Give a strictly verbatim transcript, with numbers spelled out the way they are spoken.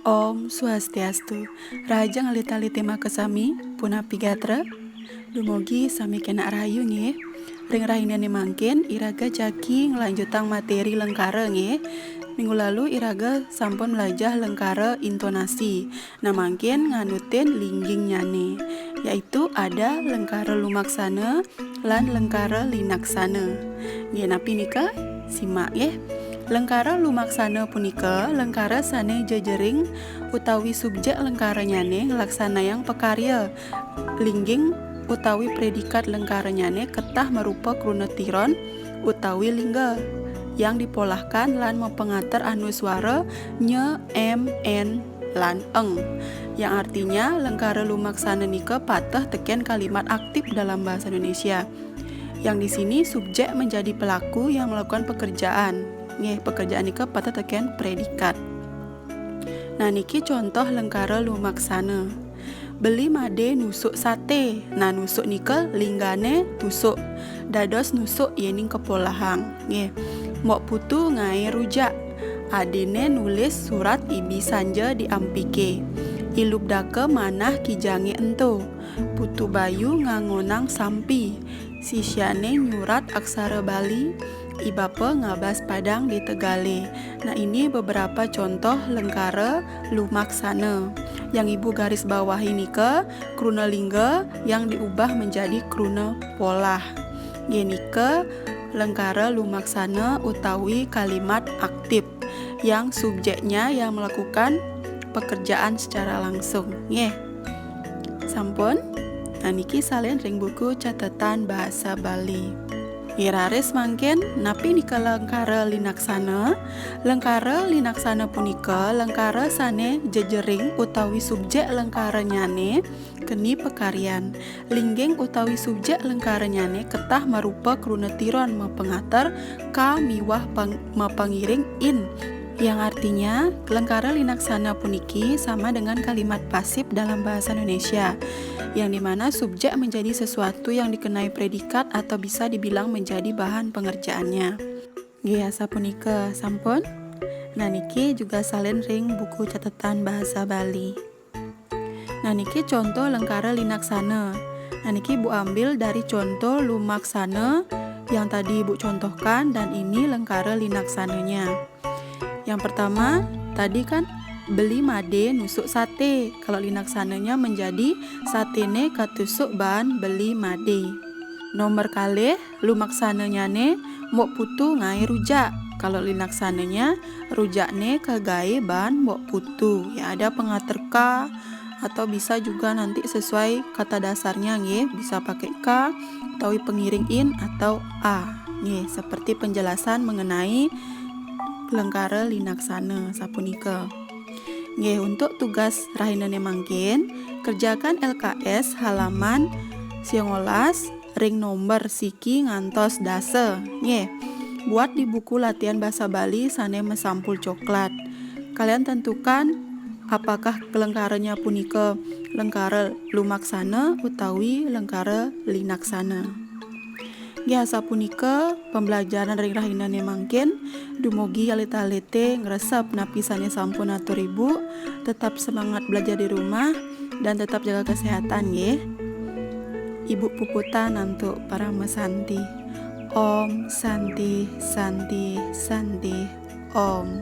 Om Swastiastu. Rahajeng alit-alité makasami, punapi gatra? Dumugi sami kénak rahayu nggih. Ring rahinané mangkin iraga jagi nglanjutang materi lengkara nggih. Minggu lalu iraga sampun mlajah lengkara intonasi. Nah, mangkin nganutin linggingnyané, yaitu ada lengkara lumaksana lan lengkara linaksana. Nggih, napi nika? Simak nggih. Lengkara lumaksana punika lengkara sané jejering utawi subjek lengkaranyané nglaksanayang pakarya. Lingging utawi predikat lengkaranyané ketah marupa kruna tiron utawi lingga yang dipolahkan lan mapangater anuswara nya, em, en, lan eng. Yang artinya, lengkara lumaksana nika pateh tekén kalimat aktif dalam bahasa Indonesia. Yang di sini subjek menjadi pelaku yang melakukan pekerjaan. Nggih, pekerjaan nika pateh tekén predikat. Nah, niki contoh lengkara lumaksana. Beli Madé nusuk saté. Nah, nusuk nika linggané tusuk. Dados nusuk yéning kapolahang. Nggih. Mbok Putu ngaé rujak. Adiné nulis surat ibi sanja di ampiké. Ilubdaka manah kijané ento. Putu Bayu ngangonang sampi. Sisyané nyurat aksara Bali. I Bapa ngabas padang di tegalé. Nah, ini beberapa contoh lengkara lumaksana. Yang Ibu garis bawahi nika kruna lingga yang diubah menjadi kruna polah. Nggih, nika lengkara lumaksana utawi kalimat aktif yang subjeknya yang melakukan pekerjaan secara langsung. Nggih. Sampun? Nah, niki salin ring buku catetan bahasa Bali. Nggih, raris mangkin, napi nika lengkara linaksana? Lengkara linaksana punika lengkara sané jejering utawi subjek lengkaranyané keni pakaryan. Lingging utawi subjek lengkaranyané ketah marupa kruna tiron mapangater ka miwah pang-, mapangiring in. Yang artinya, lengkara linaksana puniki sama dengan kalimat pasif dalam bahasa Indonesia, yang dimana subjek menjadi sesuatu yang dikenai predikat atau bisa dibilang menjadi bahan pengerjaannya. Nggih, asapunika, sampun? Nah, niki juga salin ring buku catetan bahasa Bali. Nah, niki contoh lengkara linaksana. Nah, niki Ibu ambil dari contoh lumaksana yang tadi Ibu contohkan, dan ini lengkara linaksananya. Yang pertama, tadi kan Beli Madé nusuk saté. Kalau linaksananya menjadi saténé katusuk baan Beli Madé. Nomor kalih, lumaksananyané Mbok Putu ngaé rujak. Kalau linaksananya, rujakné kagaé baan Mbok Putu. Ya, ada pengater ka, atau bisa juga nanti sesuai kata dasarnya, nggih, bisa pakai ka, utawi pengiring in, atau a. Nggih, seperti penjelasan mengenai lengkara linaksana sapunika. Nggih, untuk tugas rahinané mangkin, kerjakan L K S halaman sangalas ring nomor siki ngantos dasa. Nggih, buat di buku latihan basa Bali sané masampul coklat. Kalian tentukan apakah lengkaranya punika lengkara lumaksana utawi lengkara linaksana. Nggih, asapunika pembelajaran ring rahinané mangkin. Dumugi alit-alité ngresep napi sané sampun atur Ibu. Tetap semangat belajar di rumah dan tetap jaga kesehatan, nggih. Ibu puputang antuk parama santi. Om Santi, Santi, Santi, Om.